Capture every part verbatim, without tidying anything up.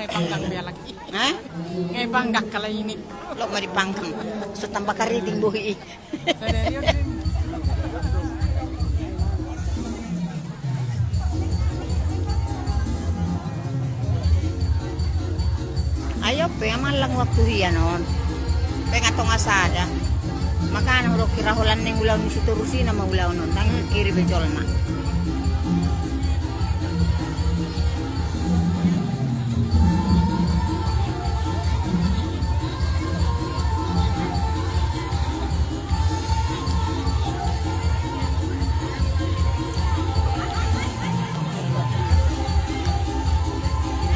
Panggang be halak i. Hah? Ngai panggang halak i. Loas ma dipanggang. So tamba kariting bohi i. Ai on pe, amang, lang waktu hian on. Pe nga tonga sada. Makana hudok hira holan naeng ulaon ni si Torus i nama ulaon on. Ndang kiri be jolma.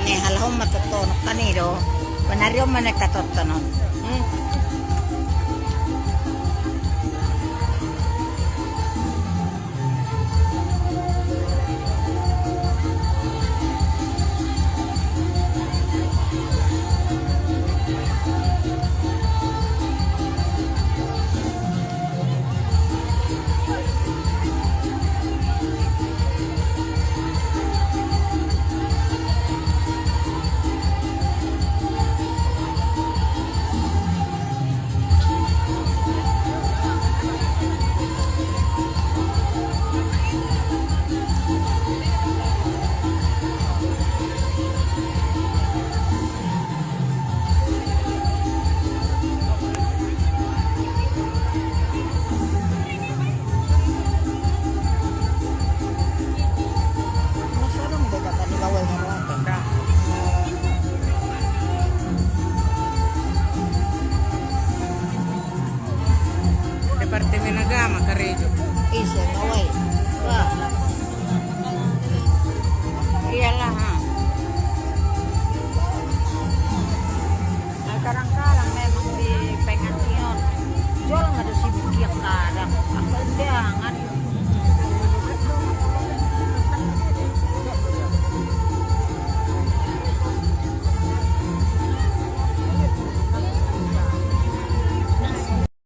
Ni halak on ma tontonon kan i do. Panari on ma naeng tontonon. Hmm. Departemen Agama karejo. Ise, bawai. Wah. Iyalah, ha. Nah, kadang-kadang memang di pengajian jolma do sibuk, ya, kadang. Apa undangan?